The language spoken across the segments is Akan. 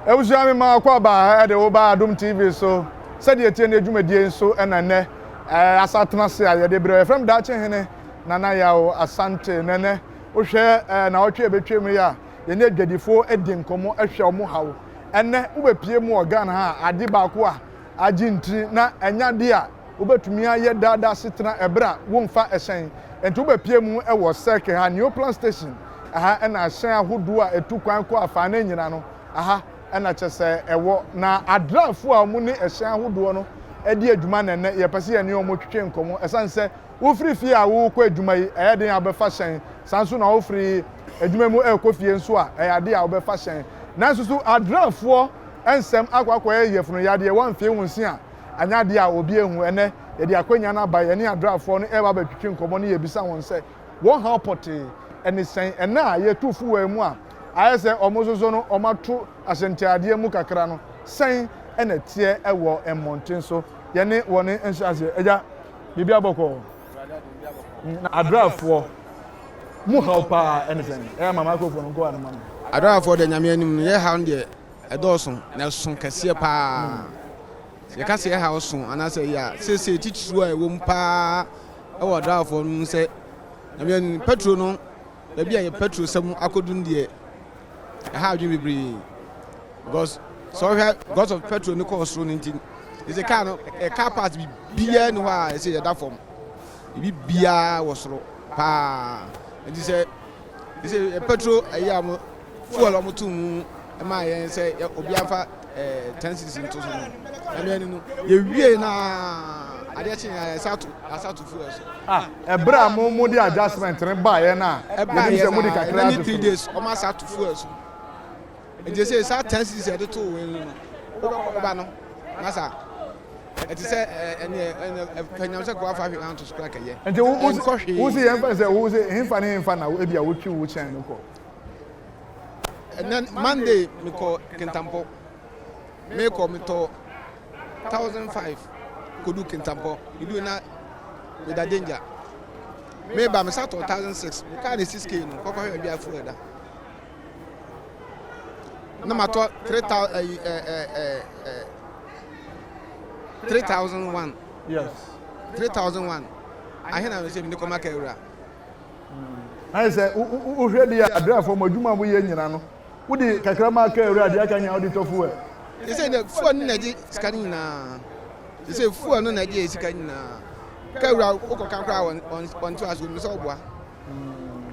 Abusua me ma akɔ aba ɛde wo ba Adom TV so sɛdeɛ ɛteɛ ne adwumadie nso ɛna nnɛ asa atena ase a yɛde brɛ yɛfrɛ m Daakye Hene Nana Yaw Asante na ɛnɛ wohwɛ naawɔtwe a ɛbɛtwa mu yi a yɛne adwadifoɔ adi nkɔmmɔ ahwɛ wɔn haw ɛnɛ wobɛpie mu wɔ Ghana ha a ade baako a agye ntini na ɛnyɛ adeɛ a wobɛtumi ayɛ daadaa asetena ɛberɛ a womfa ɛhyɛn nti wobɛpie mu wɔ Circle ha Neoplan Station Ɛha na ahyɛn ahodoɔ a ɛtu kwan kɔ afanan nyinaa no, ɛha na kyerɛ sɛ ɛwɔ. Na adraafoɔ a wɔne ɛhyɛn ahodoɔ no di adwuma na ɛnnɛ yɛpɛ sɛ yɛne wɔn twetwe nkɔmmɔ. Ɛsiane sɛ wofiri fie a worekɔ adwuma yi, ɛyɛ den a wobɛfa hyɛn. Saa nso na wofiri adwuma mu rekɔ fie nso a, ɛyɛ adeɛ a wobɛfa hyɛn. Nanso so adraafoɔ nsɛm akɔ akɔyɛ yafunu yadeɛ, woamfee wo nse a, anyɛ adeɛ a obi ahu. Ɛnnɛ yɛde akwanya no aba, yɛne adraafoɔ no reba abɛtwetwe nkɔmmɔ ne yɛbisa wɔn sɛ, Wɔn haw pɔtee ne sɛn? Ɛnnɛ a yɛtu fuel mu a ayɛ sɛ wɔn nso so no wɔato ahyɛntiadeɛ mu kakra no, sɛn na ɛteɛ wɔ mmɔnten so? Yɛne wɔn nhyɛ aseɛ. Agya, biribi abɔkɔɔ? Na adraafoɔ, mo haw paa ne sɛn? Ɛyɛ ma microphone nkɔ ano ma me. Adraafoɔ deɛ Nyame anim no, yɛ haw no deɛ ɛdɔɔso na ɛso kɛseɛ paa. Sɛ yɛka sɛ yɛ haw so anaasɛ ɛyɛ a, seesei titiriw a ɛwɔ mu paa wɔ adraafoɔ no mu sɛ Nyame anim petro no baabi a yɛ petro sɛm akɔdu no deɛ ɛha adwene bebree because sɛ ɔhwɛ because of petro no kɔɔ soro no nti ɛsɛ kaa no car parts biribiara ni hɔ a ɛsɛ yɛda fam biribiara wɔ soro paa nti sɛ ɛsɛ petro ɛyɛ a mo fuel a wɔto mu maa yɛn sɛ obiara mfa 10 cedis nto so no, ɛno ɛno no yɛwie na adeɛ kye yɛn yɛsa to yɛasa to fuel so. Ah, ɛberɛ a mo mo de adjustment no baeɛ no a, yɛnim sɛ mo de kakra ato so. 3 days wɔn asa to fuel so, nti sɛ saa 10 cedis yɛde to wɔn no, wobɛkɔ bɛba no na sa ɛte sɛ ɛne ɛne ɛfɛnyam sɛ kò afa hwee anto so kora kɛyɛ. Nti wo wo si yɛn fɛn sɛ wo si hemfa ne hemfa na ebi a wotwi wo kyɛn no kɔ? Ɛnɛ Monday mekɔ Kintampo, mekɔ metɔ 1500 kodu Kintampo, medu na meda danger, meba mesa tɔ 1600, mekaa ne 6K no kɔkɔhwɛ baabi a fuel da na matɔ 3000 ɛyi ɛ ɛ ɛ ɛ 3001. Yes. 3001 ahe na mesɛ mede kɔma ka awura. Ayɛ sɛ wohwɛ deɛ adrafoɔ mo adwuma a moyɛ nyina no, wode kakra ma aka awura, deɛ aka nyinaa wode tɔ fuel. Sɛ dɛ fuel no na ɛgye sika no nyinaa, sɛ fuel no na ɛgye sika nyinaa, ka awura wokɔka koraa wɔnte ase, onim sɛ woboa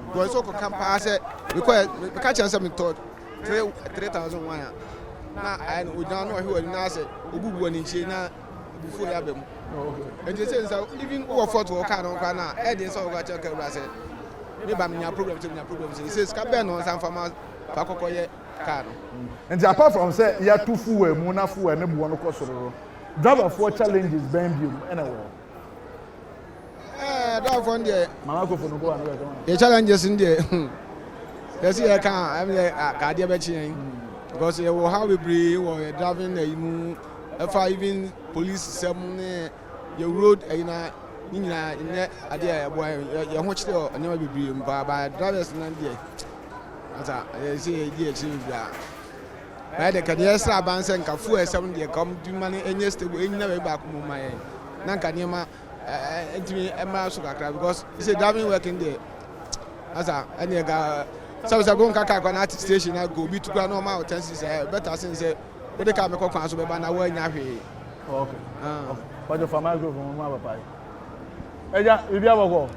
because sɛ wokɔka paa sɛ mekɔ meka kyerɛ sɛ metɔ 3001 a na ayɛ no ogyina na ɔhwɛ w'anim na asɛ obubu wɔ ne nkyie na abufuo yɛ aba mu. Nti sɛ nsa even wɔ fɔt wɔ kaa no koraa na ɛden sɛ wɔka kyerɛ kawura sɛ me ba menya problem sɛ menya problem sɛ sɛ sika bɛn na ɔnsa mfa ma fa kɔkɔ yɛ kaa no. Nti apart from sɛ yɛato fuel mu na fuel ne boɔ no kɔ soro no, driverfoɔ challenges bɛn biom ɛna ɛwɔ hɔ? Ɛɛ driverfoɔ no deɛ. Mama kofo no kɔ ano bɛka ma. Yɛ challenges no deɛ yɛsi yɛ ka ɛmi yɛ ka adeɛ bɛkye yɛn because yɛwɔ haw bebree wɔ yɛ driving ɛyi mu. Ɛfa even police sɛm ne yɛ road ɛyi na ne nyinaa nyɛ adeɛ a ɛboa yɛn, yɛn ho kyerɛ nneɛma bebree mu paa, ba drivers no deɛ asa yɛ sɛ yɛdi akyire bebree a bɛyɛ de ka deɛ yɛsrɛ aban sɛ nka fuel sɛm deɛ nka wɔn di ma no ɛnyɛ stable, ɛnyina baabi baako mu ma yɛn na nka nneɛma ɛntumi ɛmma so kakra because sɛ driving work deɛ asa ɛne ɛga sɛ sɛ go nka kaa kɔ na ate station na go obi tu kura na ɔma wo 10 cedis ɛ better sen sɛ wode kaa mekɔ kwan so bɛba na woanya hwee. Okay. Ah. Bàjọ́ fa microphone mu papa yi. Ẹja, biribi abɔkɔ.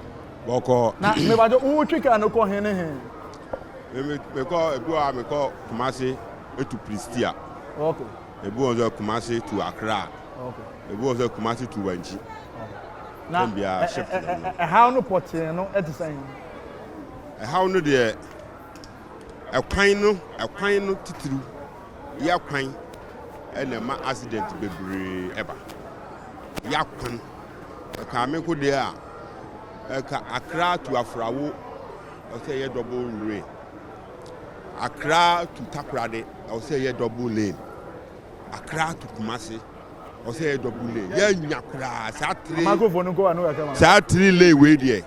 Bɔkɔ. Na mebàjọ́ wotwi kaa no kɔ he ne he? Mekɔ ebi wɔ a mekɔ Kumasi etu Prestea. Okay. Ebi wɔ nso Kumasi to Accra. Okay. Ebi wɔ nso Kumasi to Wankyi. Na ɛhaw no pɔtee no ɛte sɛn? Ɛhaw no deɛ ɛkwan no ɛkwan no titiriw yɛ kwan ɛna ɛma accident bebree ɛba. Yɛ kwan ɛka me ko deɛ a ɛka Accra to Afrawo ɔsɛ yɛ double lane. Accra to Takoradi ɔsɛ yɛ double lane. Accra to Kumasi ɔsɛ yɛ double lane. Yɛ nya koraa saa three microphone no kɔ ano kakra ma. Saa three lane wei deɛ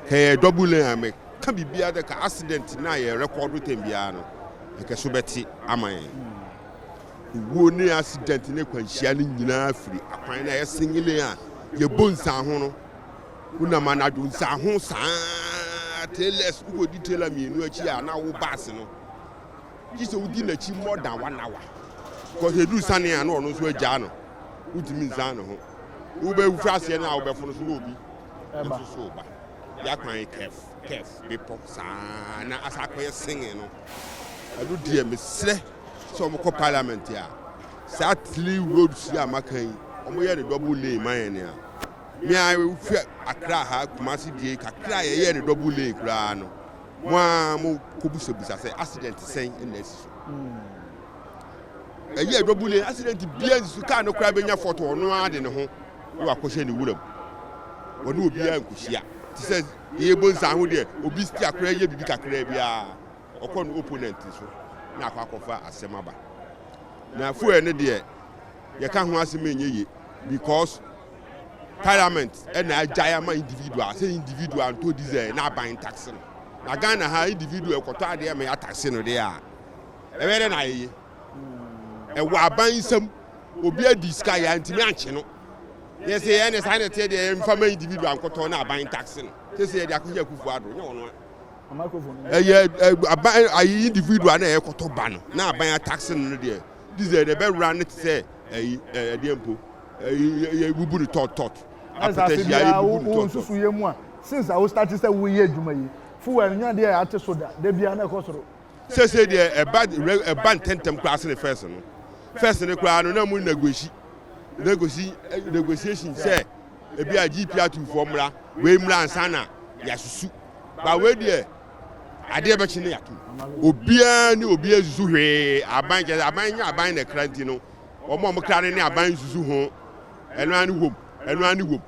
kɛyɛ double lane a mɛ ka biribiara dɛ ka accident na yɛ record tem biara no ɛkɛ so bɛte ama yɛn. Owuo ne accident ne kwanhyia no nyinaa firi akwan no a ɛyɛ singile a yɛbɔ nsanho no. Wonam anadwo nsanho saa tailors wokɔdi tailor mmienu akyi a na wo baase no gye sɛ wodi n'akyi more than one hour because ɛduru sane a na ɔno nso agyaa no wontumi nsan ne ho wobɛfiri aseɛ no a wobɛfo no so na obi nso so ba yɛakwan kɛf kɛf bepɔ saa na asa akɔyɛ singing no. Ɛno deɛ mesrɛ sɛ wɔn kɔ parliament a saa three roads yi a maka yi wɔn yɛ no double lane ma yɛn a me a hwɛ Accra ha Kumasi deɛ kakra a yɛyɛ no double lane koraa no mo a mo kɔ busabusa sɛ accident sɛn na asi so ɛyɛ double lane accident bia nsi so kaa no koraa bɛnya fɔto ɔno ara de ne ho na wakɔhyɛ ne wuram wɔne obiara nkɔhyia te sɛ yɛbɔ nsa ho deɛ obi sti akora yɛ biribi kakraa biara ɔkɔ no opponent so na akɔ akɔfa asɛm aba. Na fuel no deɛ yɛka ho asɛm ɛnyɛ ye because parliament ɛna agyae ama individual sɛ individual ntɔ diesel na aban tax no. Na Ghana ha individual kɔtɔ adeɛ ma yɛataxe no deɛ a ɛbɛyɛ dɛ na ayɛ ye. Ɛwɔ aban nsam obi adi sika yɛ antumi ankye no. Yɛsɛ yɛn ne saa na ɛteɛ deɛ yɛmfa ma individual nkɔtɔ na aban tax no. Sɛ sɛ yɛde akɔhyɛ Akufo Addo nyɛ ɔno a. Ɛyɛ aban ayi individual na ɛkɔtɔ ba no na aban atax no no deɛ diesel deɛ ɛbɛwura no te sɛ ɛyi ɛdeɛ mpo ɛyi yɛ bubu no tɔt tɔt apɛtɛhyia yɛ bubu no tɔt tɔt. Nsusu yɛ mu a since a wo start sɛ woyɛ adwuma yi fuel nya deɛ ate so da da biara na ɛkɔ soro. Sese deɛ ɛba ɛba ntɛntɛm koraa sene first no first no koraa no na mu negotiate negotiation sɛ ebi a GP atufoɔ mmra wei mmra ansa na yɛasusu. Ba wei deɛ adeɛ bɛkye ne yɛatom. Obiara ne obiara nsusu hwee. Aban kyerɛ sɛ aban nyɛ aban na ɛkra nti no, wɔn a wɔkra no ne aban nsusu ho. Ɛno ara ne wom, ɛno ara ne wom.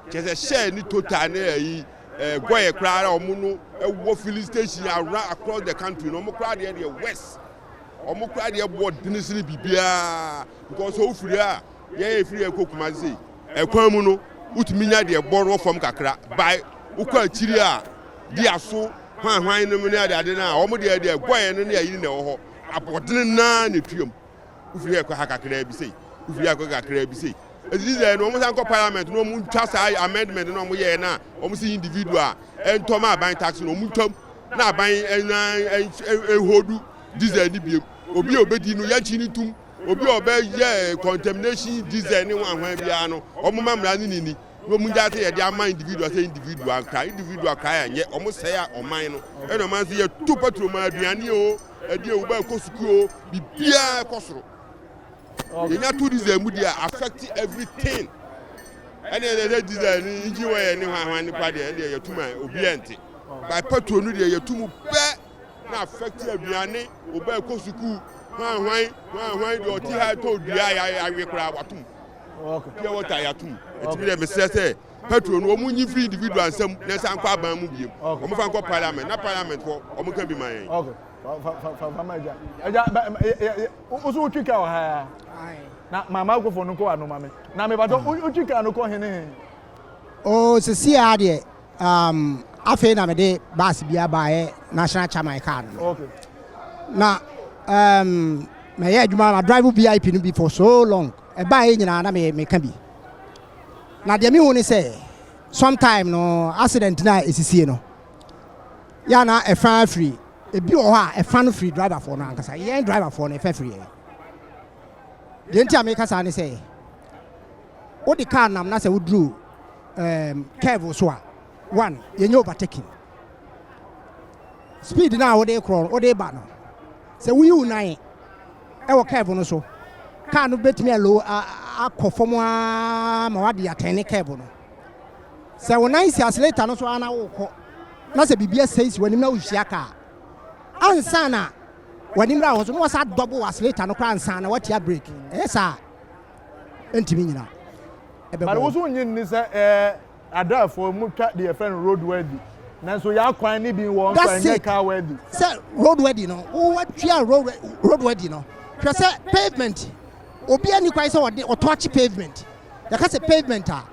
Kyerɛ sɛ Shell ne Total ne ayi ɛɛ Goil koraa a wɔn no ɛwɔ filling station around across the country no, wɔn koraa deɛ deɛ worse. Wɔn koraa deɛ boɔ dene sene biribiara because sɛ wofiri a Yɛn a yɛfiri yɛn kɔ Kumasi sei, ɛkwan mu no, wotumi nya deɛ ɛbɔ no wɔ fam kakra. By wokɔ akyiri a, di aso hwan hwan nom ne adeade no a, wɔn deɛ deɛ ɛgɔɛ no ne ayi na ɛwɔ hɔ. Abɔdene naa na ɛtuam. Wofiri yɛ kɔ ha kakraa bi sei, wofiri yɛ kɔ kakraa bi sei. Ɛti sɛ no wɔn san kɔ parliament na wɔn ntwa saa amendment na wɔn yɛɛ na wɔn si individual ɛntɔ ma aban tax na wɔn ntwam na aban ɛna ɛhodu diesel ni biem. Obi a obedi no yɛnkyi ne tum. Obi a ɔbɛyɛ contamination diesel ne hwan hwan biara no, wɔn ma mmara no nini. Na wɔn gya sɛ yɛde ama individual sɛ individual nkra, individual kra yɛ nyɛ, wɔn sɛe a ɔman no. Ɛna ɔman nso yɛto petrol ma aduane o, ɛdeɛ o, wobɛkɔ sukuu o, biribiara kɔ soro. Yɛnya to diesel mu deɛ affect everything. Ɛne ɛsɛ sɛ diesel ne engine oil ne hwan hwan ne kwa deɛ ɛne yɛto ma obiara nte. By petrol no deɛ yɛto mu pɛ. na affect aduane, oba ɛkɔ sukuu, hwan hwan, hwan hwan deɛ ɔte ha tɔ dua a yɛawe koraa watom. Pure water yɛatom. Ɛtumi deɛ mesrɛ sɛ petrol no wɔn nyi firi individual nsam na ɛsan nkɔ aban mu biem. Wɔn fa nkɔ parliament na parliament hɔ wɔn ka bi ma yɛn. Okay. Fa fa fa fa ma agya. Agya bɛ ɛ ɛ woso wotwi kaa wɔ ha ya. Na ma microphone no kɔ ano ma me. Na me batɔ wotwi kaa no kɔ he ne he. Oh sisi a deɛ Um, afei na mede bus bi aba ayɛ national chairman car no. Okay. Na um, mɛyɛ adwuma ma drive VIP no bi for so long. Ɛbaeɛ nyinaa na meka bi. Na deɛ mehu ne sɛ sometime no accident no a ɛsisie no yɛ na ɛfa firi ebi wɔ hɔ a ɛfa no firi driverfoɔ no ankasa yɛn driverfoɔ no ɛfa firi yɛn. Deɛ nti a meka saa ne sɛ wode car nam na sɛ woduru um, curve so a one yɛnyɛ overtaking speed no a wode korɔ no wode ba no sɛ woyi wo nan ɛwɔ curve no so car no bɛtumi alo akɔ fam ara ma wade atɛn ne curve no sɛ wo nan si accelerator no so ara na wokɔ na sɛ biribi asɛe si w'anim na wohyia car ansa na w'anim ra wɔ so na wasa double accelerator no koraa ansa na watia brake ɛyɛ saa ɛntumi nyina ɛbɛbɔ. But wo so nnye nni sɛ ɛɛ adrafoɔ mu twa deɛ yɛfrɛ no road worthy nanso yɛn akwan no bi wɔ nso a ɛnyɛ car worthy. Sɛ road worthy no wo watua road road worthy no hwɛ sɛ pavement obi ani kwan sɛ ɔde ɔtɔɔkye pavement yɛka sɛ pavement a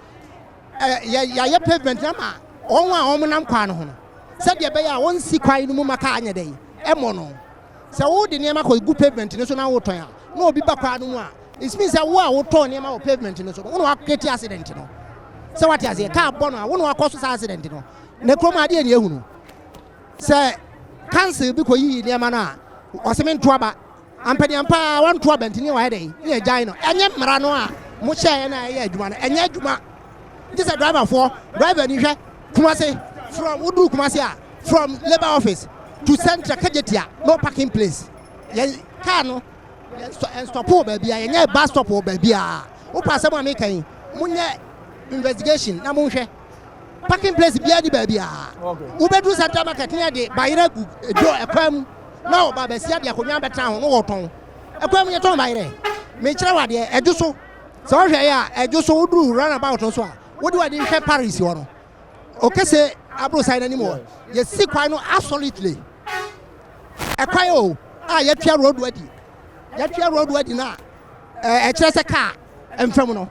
ɛ yɛ yɛayɛ pavement no ama wɔn a wɔn nam kwan no ho no sɛdeɛ ɛbɛyɛ a wɔnsi kwan no mu ma kaa nyɛ dɛn ɛmmɔ no. Sɛ wode nneɛma kɔgu pavement no so na wotɔn a, na obi ba kwan no mu a, it means sɛ wo a wotɔn nneɛma wɔ pavement no so no, wo na woacreate accident no. Sɛ wate aseɛ, kaa bɔ no a, wo na wakɔ so saa accident no. Na kurom adeɛ ne ehu no. Sɛ council bi kɔyiyi nneɛma no a, ɔse mento aba. Ampaniampa ara wanto aba nti ne wayɛ dɛn? Ne yɛgyae no. Ɛnyɛ mmara no a mohyɛeɛ no a ɛyɛ adwuma no, ɛnyɛ adwuma. Gye sɛ driverfoɔ, driver ni hwɛ, Kumase, from woduru Kumase a, from labour office to central Kejetia, no parking place. Yɛn car no, yɛn stop wɔ baabi a, yɛnyɛ bus stop wɔ baabi a. Wopɛ asɛm a meka yi, monyɛ investigation na monhwɛ. Parking place biara ni baabi a. Wobɛduru central market ne yɛde bayerɛ agu dwo ɛkwan mu na ɔba bɛsia de akonnwa bɛtena ho na wɔtɔn. Ɛkwan mu yɛtɔn bayerɛ. Mekyerɛ wo adeɛ, ɛdwo so. Sɛ wohwɛ yɛ a, ɛdwo so woduru roundabout no so a, wode w'ani hwɛ Paris hɔ no, Okese aborosan no anim hɔ, yɛsi kwan no absolutely. Ɛkwan o a yɛtua road adi, yɛtua road adi no a ɛkyerɛ sɛ kaa mfam no,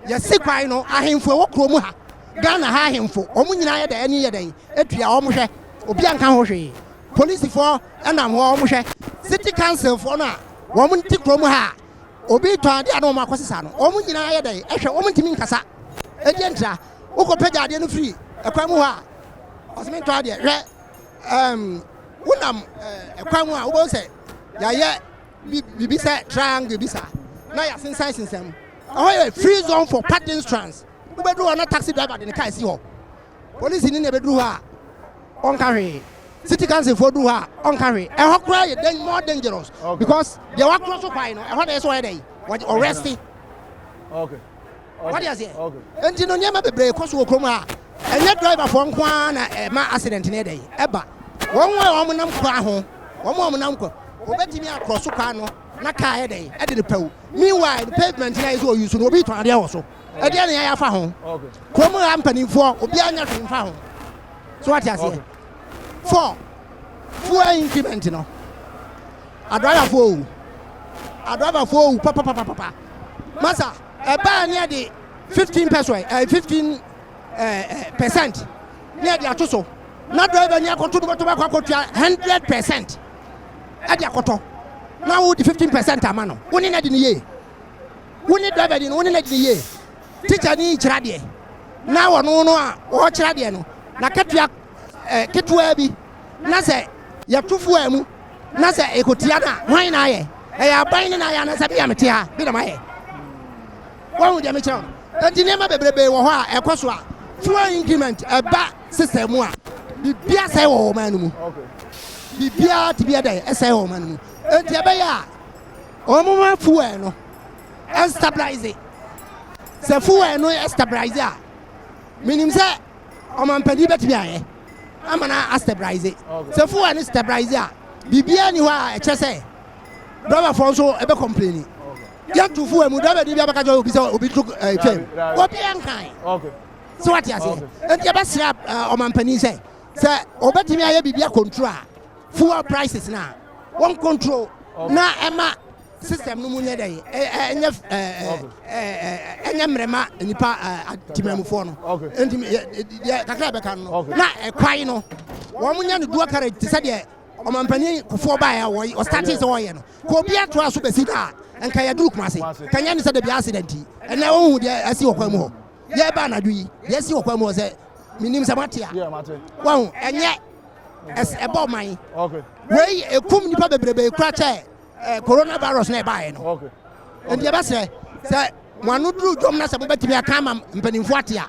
yɛsi kwan no, ahemfo ɛwɔ kurom ha, Ghana ha ahemfo, wɔn nyinaa yɛ dɛ ɛne yɛ dɛ etua wɔn hwɛ, obi anka ho hwee. Polisifoɔ ɛnam hɔ wɔn hwɛ, city council foɔ no a wɔn te kurom ha a obi tɔn adeɛ a na wɔn akɔsesa no, wɔn nyinaa yɛ dɛ ɛhwɛ, wɔn ntumi nkasa. Ɛdeɛ ntira, wokɔ pagya adeɛ no firi ɛkwan mu hɔ a, ɔsɛ mentɔ adeɛ hwɛ. Um, wonam ɛkwan mu a wobɛhu sɛ yɛayɛ biribi sɛ triangle bi saa na yɛasensan sensɛn mu. Ɛhɔ yɛ free zone for pedestrians. Wobɛduru hɔ na taxi driver de ne car si hɔ. Polisi ni na ɛbɛduru hɔ a ɔnka hwee. City council foɔ duru hɔ a ɔnka hwee. Ɛhɔ koraa yɛ more dangerous because deɛ wakorɔ so kwan no ɛhɔ na ɛsɛ ɔyɛ dɛ ɔrɛste. Okay. Wate aseɛ? Enti no nneɛma bebree kɔ so wɔ kurom ha a ɛnyɛ driverfoɔ nko ara na ɛma accident no yɛ dɛn ɛba. Wɔn a wɔnam kwan ho, wɔn a wɔnam kwan, wɔbɛtumi akorɔ so kwan no na kaa yɛ dɛn ɛde no pɛw. Meanwhile, no pavement no a yɛ sɛ ɔyi so no, obi tɔn adeɛ wɔ so. Ɛdeɛ na yɛayɛ afa ho. Kurom ha mpanimfoɔ, obiara nyɛ hwee mfa ho. So wate aseɛ? For fuel increment no, adriverfoɔ owu. Adriverfoɔ owu papapapapa. Masa, ɛbaa ne yɛde 15 percent, eh, 15 eh, eh, percent ne yɛde ato so na driver ni akɔto no bɛtɔ bɛkɔ akɔtua 100 percent ɛde akɔtɔ na wode 15 percent ama no, wo ne no adi no yie, wo ne driver ni no, wo ne no adi no yie. Teacher ni kyerɛ adeɛ na wɔno no a ɔrekyerɛ adeɛ no na katua eh, ketewa bi na sɛ yɛto fuel mu na sɛ ɛkɔtia no a, hwan na ayɛ? Ɛyɛ aban ne na ayɛ anaasɛ me a mete ha bi na mayɛ? Wahu deɛ mekyerɛ wo no? Enti nneɛma bebrebe wɔ hɔ a ɛkɔ so a fuel increment ɛba system mu a biribiara sɛe wɔ ɔman no mu. Biribiara tumi yɛ dɛn ɛsɛe wɔ ɔman no mu. Enti ɛbɛyɛ a wɔn ma fuel no ɛstabilize. Sɛ fuel no ɛstabilize a, menim sɛ ɔmampanin bɛtumi ayɛ ama no astabilize. Sɛ fuel no stabilize a, biribiara ni hɔ a ɛkyerɛ sɛ driverfoɔ nso ɛbɛ complaini. Yɛnto fuel mu, driver ni bi abɛka kyerɛ obi sɛ obi to twam. Obi nkan. Sɛ wate aseɛ. Nti yɛbɛsrɛ ɔmampanin sɛ sɛ ɔbɛtumi ayɛ biribi acontrol a fuel prices no a wɔn control na ɛma system no mu nyɛ dɛ ɛnyɛ ɛnyɛ mmerɛ ma nipa temamufoɔ no. Nti deɛ kakra bɛka no na ɛkwan no wɔn nyɛ no dual carriage te sɛ deɛ ɔmampanin Kufuor baeɛ a ɔstate sɛ ɔyɛ no ka obi atoa so bɛsi da a nka yɛduru Kumase ka nyɛ ne sɛ dabi accident yi ɛnɛ wohu deɛ asi wɔ kwan mu hɔ yɛba anadwo yi deɛ asi wɔ kwan mu hɔ sɛ menim sɛ moate a wahu ɛnyɛ ɛbɔ ɔman wei ɛkum nipa bebrebe kora kyɛ coronavirus na ɛbaeɛ no. Nti yɛbɛsrɛ sɛ mo ano duru dwom na sɛ mobɛtumi aka ama mpanimfoɔ ate a,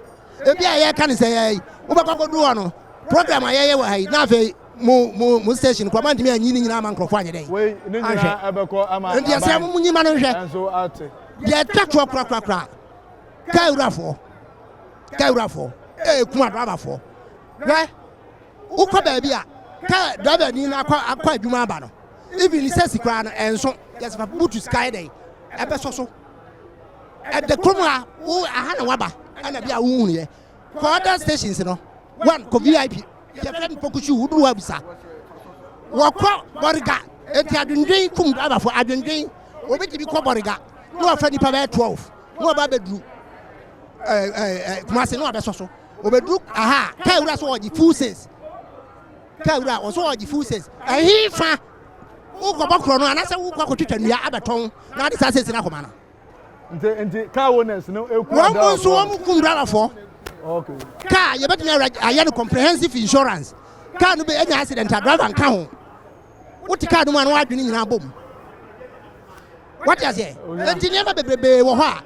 ebi a yɛka no sɛ yɛi wobɛkɔ akɔduru hɔ no program a yɛyɛ wɔ ha yi na afei mo mo mo station kora moantumi anyi ne nyinaa ama nkurɔfoɔ anyɛ dɛn anhwɛ. Nti yɛsrɛ mo monyi ma no nhwɛ deɛ ɛtwa toɔ korakorakora kaa wurafoɔ kaa wurafoɔ ɛɛkum adrabafoɔ hwɛ. Wokɔ baabi a kaa driver ni no akɔ akɔ adwuma aba no, even ne sɛsi koraa no ɛnso yɛsɛ fa butu sika yɛ dɛn ɛbɛsɔ so. Ɛda kurom ha wo aha na waba ɛna bi a wohunu yɛ. Kɔ other stations no one kɔ VIP yɛfrɛ no pokusu woduru hɔ abisa. Wɔkɔ bɔrega enti adwendwen kum driverfo adwendwen obi tumi kɔ bɔrega na wafa nipa bɛyɛ 12 na waba abɛduru ɛɛ ɛɛ Kumasi na wabɛsɔ so. Obeduru aha a, kaa wura so ɔgye full sales. Kaa wura ɔso ɔgye full sales. Ɛhe fa? Wokɔbɔ korɔ no anaasɛ wokɔ akɔtwitwa nnua abɛtɔn na wode saa sɛsi no akɔma no. Nti nti car owners no eku Wɔn mu nso wɔn mu kum driverfoɔ. Okay. Car yɛbɛtumi ayɛ no comprehensive insurance. Car no bɛ anya accident a driver nka ho. Wote car no mu a na w'adwene nyinaa bom. Wate aseɛ? Nti nneɛma bebrebe wɔ hɔ a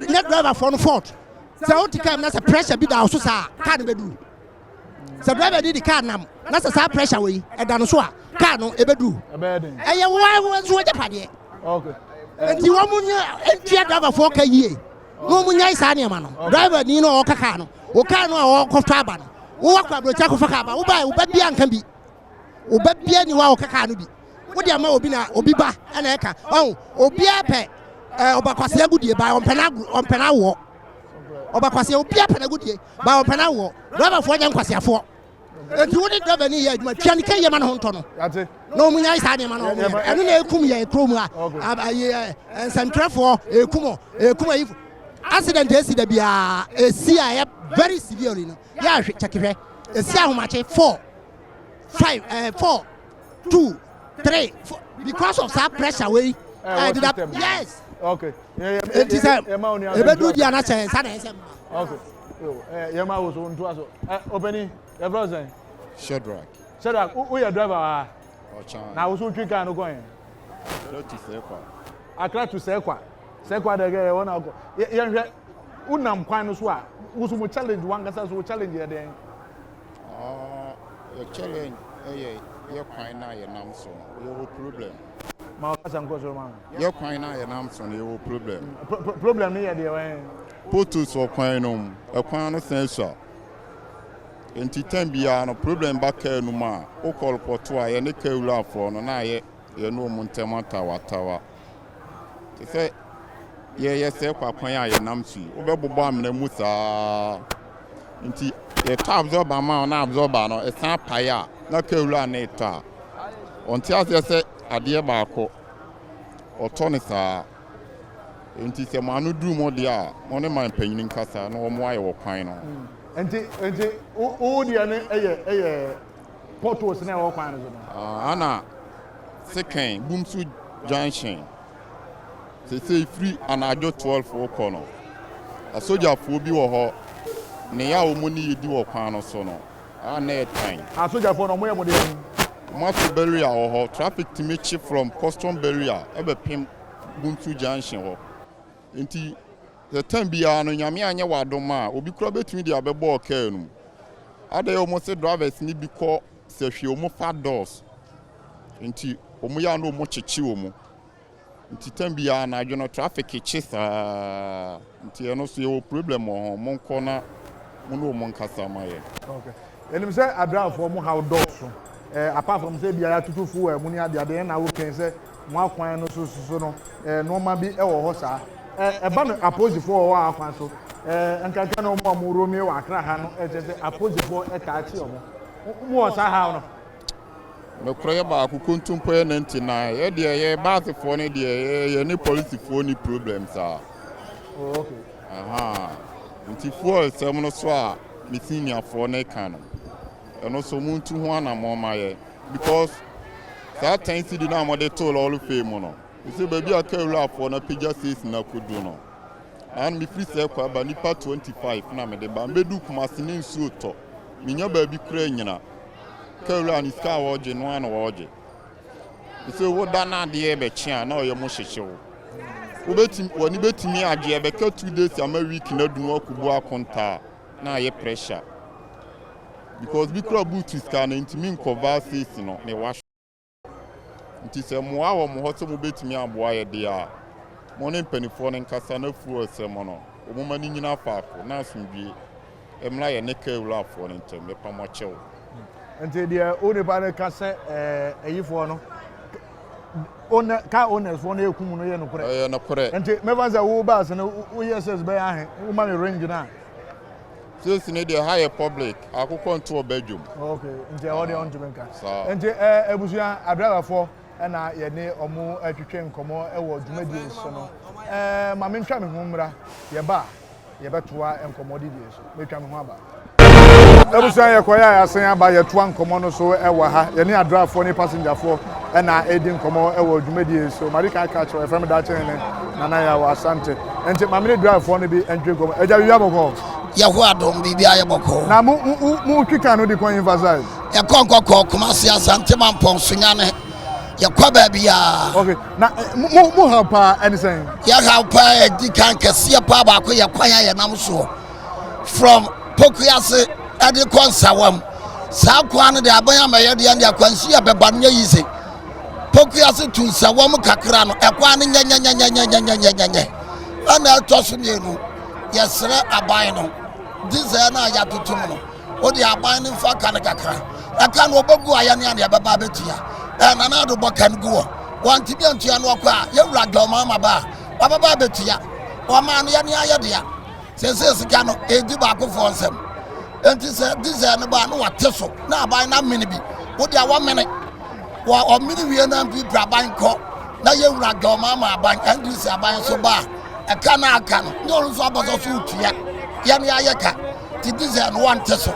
nyɛ driverfoɔ no fault. Sɛ wote car mu na sɛ pressure bi da wo so saa a car no bɛduru. Sɛ driver ni de car nam na sɛ saa pressure wɔ yi ɛda no so a car no ɛbɛduru. Ɛyɛ wo nso w'agyapadeɛ. Nti wɔn nyɛ ntua driverfoɔ ka yie na wɔn nyae saa nneɛma no. Driver ni no a ɔka car no, wo car no a ɔkɔtɔ aba no, wo wakɔ aburokyi akɔfa car ba, wo ba wo ba bia nka bi, wo ba bia ni hɔ a ɔka car no bi. Wo de ama obi na obi ba ɛna ɛka. Ɔn obiara pɛ ɛɛ ɔbakwasea agudie ba ɔmpɛ na ɔmpɛ na awoɔ. Ɔbakwasea obiara pɛ n'agudie ba ɔmpɛ na awoɔ. Driverfoɔ nyɛ nkwaseafoɔ. Enti wo ne driver ni yɛ adwuma tua ne ka yie ma ne ho ntɔ no na wɔn nyae saa nneɛma no wɔn yɛ ɛno na ekum yɛn kurom a ayi nsɛntwerɛfoɔ ekum ekum ayi accident esi da biara esi a ɛyɛ very severe no yɛ ahwɛ kyɛkehwɛ esi ahomakye 4 5 ɛɛ 4 2 3 4 because of saa pressure wei ɛdeda yes okay enti sɛ ebedu di anakyɛ nsa na ɛsɛ mma. Okay. Yɛ ma wo so ntoa so. Ɔpɛni, yɛfrɛ wo sɛn? Shadrach. Shadrach, woyɛ driver wɔ ha? Ɔkyan. Na wo so wotwi kaa no kɔ yɛn? Accra to Sɛkwa. Accra to Sɛkwa. Sɛkwa dɛ kɛ ɛwɔ na akɔ. Yɛnhwɛ, wonam kwan no so a, wo so mo challenge wankasa so wo challenge yɛ dɛn? Ah, yɛ challenge ɛyɛ yɛ kwan na yɛnam so no, yɛwɔ problem. Ma ɔkasa nkɔ soro ma me. Yɛ kwan na yɛnam so no, yɛwɔ problem. Problem no yɛ deɛ wɛn? Potholes wɔ kwan no mu, ɛkwan no san sua. Nti time biara no problem ba car no mu a, wokɔ repɔto a yɛne car wurafoɔ no na ayɛ yɛne wɔn ntam atawatawa. Te sɛ yɛyɛ sɛ kwa kwan a yɛnam so yi, wobɛbobɔ amena mu saa. Nti yɛtɔ absorber ma wo na absorber no ɛsan pae a, na car wura no retɔ a, ɔnte aseɛ sɛ adeɛ baako ɔtɔ no saa. Enti sɛ mo ano duru mo deɛ a, mo ne man panyin nkasa na wɔmmoa yɛ wɔ kwan no ho. Nti nti wo wo deɛ no yɛ yɛ potholes na ɛwɔ kwan no so no? Ah, ana Sekan, Bumsu junction, seesei firi anadwo 12 rekɔ no, asogyafoɔ bi wɔ hɔ, ne yɛ a wɔn ne yɛ di wɔ kwan no so no, a na ɛtan. Asogyafoɔ no wɔyɛ mo deɛn? Wɔn ato barrier wɔ hɔ, traffic tumi kye from custom barrier bɛpem Buntu junction hɔ. Nti sɛ time biara no Nyame anyɛ w'adom a obi koraa bɛtumi de abɛbɔ ɔkaa no mu. Adɛn wɔn se drivers no bi kɔ sɛhwie wɔn fa doors nti wɔn yɛ a na wɔn kyekye wɔn. Nti time biara anadwo no traffic kye saa nti ɛno so yɛwɔ problem wɔ ho monkɔ na mo ne wɔn nkasa ma yɛn. Okay. Yɛnim sɛ adraafoɔ mo haw dɔɔso. Eh, apart from sɛ ebia yɛatoto fuel mu ne adeade ɛna wokɛn sɛ mo akwan no so so no, eh, nneɛma bi wɔ hɔ saa. Eh, ɛba no apolisifoɔ wɔ hɔ a akwan so. Eh, nkanka na wɔn a wɔn romie wɔ Accra ha no, ɛkyerɛ sɛ apolisifoɔ taa kye wɔn. Mo wɔ saa haw no? Nokorɛ yɛ baako kontompo yɛ 99 yɛ deɛ yɛ baasefoɔ no deɛ yɛ yɛ ne polisifoɔ ni problem saa. Oh, okay. Aha. Nti fuel sɛm no so a me seniorfoɔ no ka no ɛno so montu ho anammɔn ma yɛ because saa 10 cedi no a mode too lɔre fee mu no ɛsɛ baabi a kaa wurafoɔ no apagya seesi no akɔdu no na no mefiri sɛ kɔ aba nipa 25 na mede ba mbɛdu Kumase ne nsuo tɔ menya baabi kora nyina Kaa wura no sika a wɔregye no ara na wɔregye. Sɛ woda no adeɛ bɛkye a na ɔyɛ mo hyehye wo. Wobɛtumi w'ani bɛtumi agye ɛbɛka 2 days ama week na adu no akɔbu akontaa na ayɛ pressure. Because bi kura boot sika no ntumi nkɔva sales no ne wahwɛ. Nti sɛ mmoa wɔ mo hɔ sɛ mobɛtumi aboa yɛ deɛ a, mo ne mpanimfoɔ no nkasa na fuel sɛm no, wɔn ma no nyina faako na asomdwie mmra yɛ ne kaa wurafoɔ no ntam. Mepa mo kyɛw. Nti deɛ wo nipa no ka sɛ ɛɛ ayifoɔ no owner car owners foɔ no ekum no yɛ nokorɛ. Ɛyɛ nokorɛ. Nti mefa sɛ wo baasi no woyɛ sales bɛyɛ ahe wo ma me range no a. Sales no deɛ ha yɛ public akokɔ nto ɔba dwom. Ok nti ɛhɔ deɛ ɔntumi nka. Saa. Nti ɛɛ abusua adriverfoɔ ɛna yɛne ɔmo ɛtwetwe nkɔmɔ ɛwɔ dwumadie so no ɛɛ ma mentwa me ho mmra yɛba a yɛbɛtoa nkɔmmɔ didie so. Metwa me ho aba. Abusua yɛkɔyɛ a yɛasan aba yɛtoa nkɔmmɔ no so wɔ ha. Yɛne adrafoɔ ne pasengyafoɔ. ɛna ɛredi nkɔmmɔ wɔ dwumadie yi so. Made kan aka akyerɛ wo, yɛfrɛ me Daakye Hene Nana Yaw Asante. Nti ma me ne drivefoɔ no bi ntwe nkɔmmɔ. Agya, biribi abɔkɔ? Yɛho adom, biribi ayɛ bɔkɔɔ. Na mo mo mo twi kan no de kwan yi fa side? Yɛkɔ Nkɔkɔɔ, Kumasi, Asante Mampɔn, Sunyani, yɛkɔ baabiara. Okay, na eh, mo mo mo haw paa ɛne sɛn? Yɛhaw paa ɛdi kan kɛseɛ paa baako yɛ kwan a yɛnam soɔ from Pokuase ɛde kɔ Nsawam. Saa kwan no de aban amɛyɛ deɛ deɛ akwansi a bɛba no nyɛ yize. Pokuase to Nsawam kakra no ɛkwan no nyɛnyɛnyɛnyɛnyɛnyɛnyɛnyɛ. Ɛna ɛtɔ so mmienu yɛsrɛ aban no diesel no a yɛatoto mu no wode aban no mfa ka no kakra ɛka no ɔbɛgu a yɛne ane ɛbɛba abɛtua ɛ Nana Addo bɔ ka no gu hɔ wantumi antua no ɔkɔ a yɛwura John Mahama ba a wabɛba abɛtua ɔmaa no yɛne ayɛ dea sɛsɛ sika no ɛdi baakofoɔ nsɛm enti sɛ diesel no ba a na wate so na aban no amene bi wode a wamene wɔ ɔmene wie no mpp aban kɔ na yɛwura John Mahama aban NDC aban so ba a ɛka no aka no ne ɔno nso abɔsɔ so wotua yɛne ayɛ ka ti diesel no wɔnte so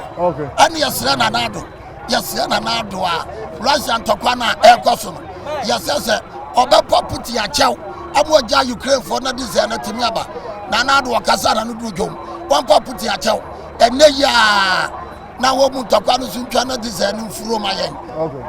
ɛne yɛsrɛ Nana Addo yɛsrɛ Nana Addo a Russia ntɔkwa no a ɛrekɔ so no yɛsɛ sɛ ɔbɛpɔ Putin akyɛw ama ɔgya Ukrainefoɔ na diesel no atumi aba. Nana Addo ɔkasa na no duru dwom wɔmpɔ Putin akyɛw ɛnɛ yi a na wɔn mu ntɔkwa no so ntwa na diesel no mfuro ma yɛn.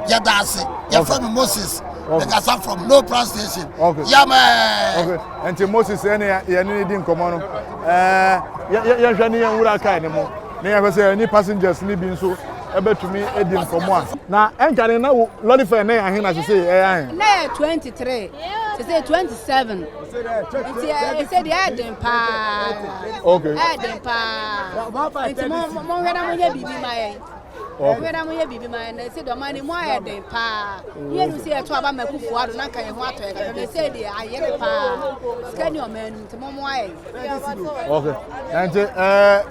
Yɛda ase. Yɛfrɛ me Moses. Mekasa from No Plan Station. Yamɛ. Nti Moses ɛne yɛne ne di nkɔmmɔ no ɛɛ yɛhwɛ ne yɛn wura kaa ne mu ne yɛhwɛ sɛ yɛne passengers ne bi nso ɛbɛtumi adi nkɔmmɔ a. Na ɛnka ne na wo lɔri fɛ ne yɛ ahe na sese ɛyɛ ahe? Na yɛ 23 sese 27 nti ɛsɛ deɛ ɛyɛ den paa. Okay. Ɛyɛ den paa nti mo mo hwɛ na mo nyɛ biribi ma yɛn. Ɔhwɛ na moyɛ biribi ma yɛn na ɛsɛ deɛ ɔman no mu ayɛ den paa. Yɛn nu sɛ yɛto aba ma Akufo Addo na nka yɛn ho atɔ yɛn kakra na ɛsɛ deɛ ayere paa. Sika ni ɔman no mu nti mommoa yɛn. Okay. Nti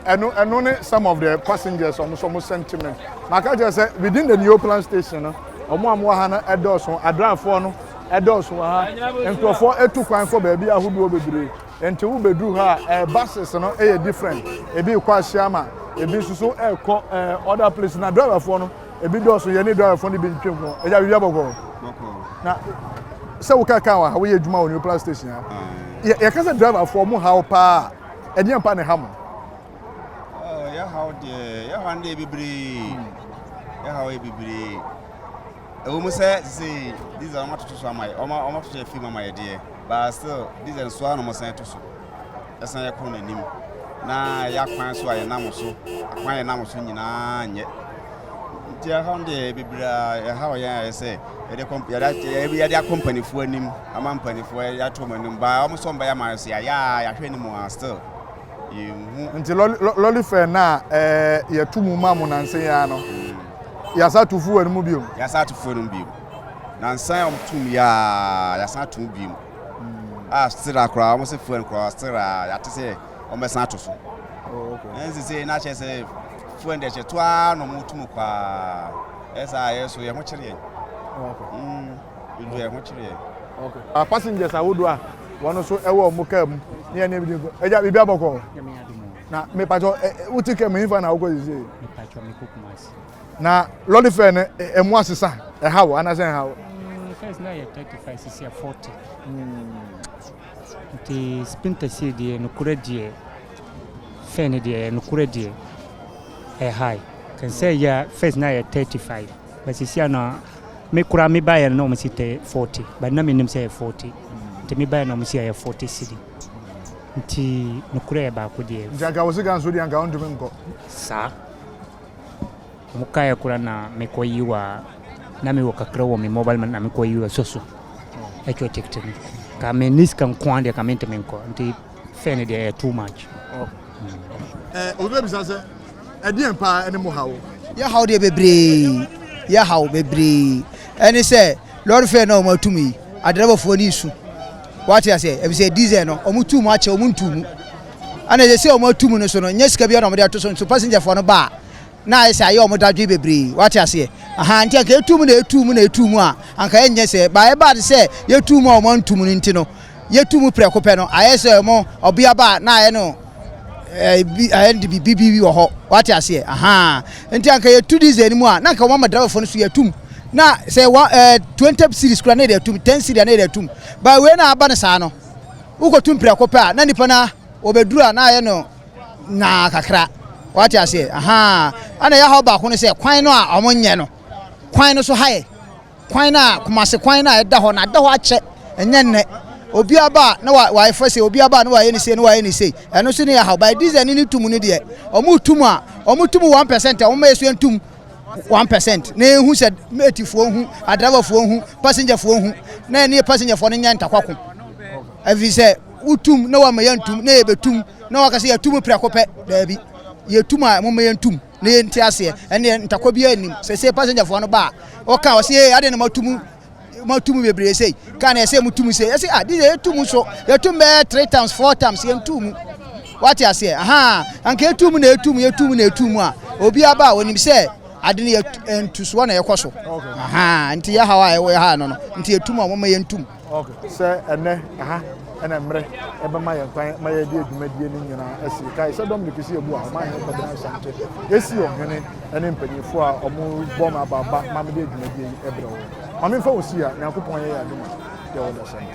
ɛno ɛno ne some of the passengers ɔmo so ɔmo sentiment. Maka kyerɛ sɛ within the Neoplan station no ɔmo a mo wɔ ha no ɛdɔɔso adrafoɔ no ɛdɔɔso wɔ ha nkurɔfoɔ etu kwan kɔ baabi ahodoɔ bebree. Nti wo bɛduru ha a eh, buses no yɛ different. Ebi rekɔ Asiama, ebi nso so ɛrekɔ eh, other place. Na driverfoɔ no, ebi dɔɔso, yɛne driverfoɔ no bi ntwe nkɔmmɔ. Ɛgya biribi abɔkɔ. Na sɛ wo kaa kaa wɔ ha, woyɛ adwuma wɔ New Plus station ha. Yɛka sɛ driverfoɔ mo haw paa, ɛdeɛn paa na ɛha mo? Yɛhaw deɛ, yɛhaw no deɛ bebree. Yɛhaw yɛ bebree. Ɛwɔ mu sɛ sɛ diesel wɔn atoto so ama yɛ, wɔn atoto yɛ fim ama yɛ deɛ. But still diesel nso ara na wɔsan to so ɛsan yɛ kɔ n'anim na ɛyɛ akwan so a yɛnam so akwan yɛnam so nyinaa nyɛ nti ɛhaw no deɛ bebree a ɛhaw yɛn ayɛ sɛ yɛde kɔmp yɛde yɛde akɔ mpanimfoɔ anim ama mpanimfoɔ yɛde ato wɔn anim baa wɔn nso wɔn bɛyɛ ama yɛ so yɛayɛ a yɛahwɛ anim a still yɛnhu. Nti lɔli lɔli fɛ no a ɛɛ yɛto mu ma mo nansa yi ara no yɛasa ato fuel no mu bio. Yɛasa ato fuel no mu bio. Nansa a wɔn tum yi ara yɛasan ato mu bio. A still a koraa wɔn sɛ fuel no koraa still a yɛate sɛ wɔn bɛsan ato so. Oh, okay. Ɛn sese na kyerɛ sɛ fuel no deɛ kyɛ to ara na wɔn tum koraa. Ɛyɛ saa yɛ so yɛn ho kyerɛ yɛn. Oh, okay. Edu yɛn ho kyerɛ yɛn. Okay. Uh, passengers ahodoɔ a wɔn nso ɛwɔ wɔn kaa mu ne yɛn ne bi ɛgya biribi abɔkɔ. Na mepatwɔ wote kaa mu hinfa na wokɔ sese. Mepatwɔ mekɔ Kumasi. Na lɔre fare no ɛmu asesa ɛha wo anaasɛ ɛnha wo? Mm, first na yɛ 35 sisi yɛ 40. Mm. Nti spinta si deɛ nokorɛ deɛ fare no deɛ nokorɛ deɛ ɛyɛ high. Kan sɛ yɛ first na yɛ 35 but sisi ana me koraa me baeɛ no na wɔn si 40 but na menim sɛ yɛ 40. Nti me baeɛ na wɔn si yɛ 40 cedi. Nti nokorɛ yɛ baako deɛ. Nti anka wo sika nso deɛ anka wontumi nkɔ. Saa. Ɔmo kaeɛ koraa na me kɔ yi wa na me wɔ kakra wɔ me mobile money na me kɔ yi wa sɔ so ɛtwa ticket no ka me ni sika nko ara deɛ ka me ntumi nkɔ nti fare no deɛ ɛyɛ too much. Ɛɛ obi bɛbisa sɛ ɛdeɛn paa ɛne mo haw? Yɛ haw deɛ bebree yɛ haw bebree ɛne sɛ lɔre fare na wɔn atum yi adrabafoɔ ne su wate aseɛ ɛfisɛ diesel no wɔn tu mu akyɛ wɔn ntu mu Ɛna ɛsɛ sɛ wɔn atu mu no so no nyɛ sika biara na wɔde ato so nso passengerfoɔ no ba a na ayɛ sɛ ayɛ wɔn dadwen bebree wate aseɛ aha nti anka yɛtu mu na yɛtu mu na yɛtu mu a anka ɛnyɛ sɛ ba ɛba de sɛ yɛtu mu a wɔn antu mu no nti no yɛtu mu prɛko pɛ no ayɛ sɛ wɔn ɔbea ba a na ayɛ no ɛbi ayɛ de biribi bi wɔ hɔ wate aseɛ aha nti anka yɛtu diesel no mu a na anka wɔn ama driverfoɔ no so yɛtu mu. Na sɛ wa ɛɛ 20 cedis kura na yɛde atum, 10 cedi na yɛde atum. Ba wei na aba no saa no, wokɔtum prɛko pɛ a na nipa no wɔbɛduru a na ayɛ no naa kakra. Wate aseɛ? Ahaa. Ɛna yɛhaw baako no sɛ kwan no a wɔnyɛ no, kwan no so ha yɛ. Kwan no a Kumase kwan no a ɛda hɔ no ada hɔ akyɛ, ɛnyɛ nnɛ. Obi aba a na wayɛ fa sei, obi aba a na wayɛ ne sei, na wayɛ ne sei. Ɛno nso ne yɛ haw. By diesel ne ne tum no deɛ, wɔn tum a, wɔn tum 1% a, wɔn ma yɛ so yɛn tum 1% na yɛn hu sɛ matefoɔ hu, adrabafoɔ hu, passengerfoɔ hu, na yɛne passengerfoɔ no nyɛ ntakwako. Ɛfiri sɛ wotum na wɔama yɛntum na yɛbɛtum na wɔaka sɛ yɛtum prɛko pɛ, daabi. Yɛtum a, momma yɛntum. Na yɛnte aseɛ, ɛnneɛ ntakwa biara nnim. Sɛsei passengerfoɔ no ba a, wɔka wɔse ee adeɛ na moato moato mu bebree sei, kaa na ɛsɛ moto mu sei. Yɛse ah diesel yɛto mu so, yɛto mu bɛyɛ three times, four times, yɛnto mu. Wate aseɛ? Ahaa, anka yɛto mu na yɛto mu, yɛto mu na yɛto mu a, obi aba a onim sɛ ade no yɛ ntusoɔ na ɛkɔ so. Ahaa, nti yɛ haw a ɛwɔ ha no no, nti yɛto mu a wɔma yɛnto mu. Okay, sɛ ɛnɛ ɛha ɛna mmerɛ ɛbɛma yɛn kwan ma yɛde adwumadie no nyinaa asi. Kae sɛ Dominic si ebu a ɔman hene Kwabena Asante esi ɔhene ne mpanyinfoɔ a wɔn bɔ me abaaba ma mede adwumadie yi ɛbrɛ wɔn. Ma memfa wo si a Nyankopɔn yɛ yɛn adom a yɛwɔ dasani.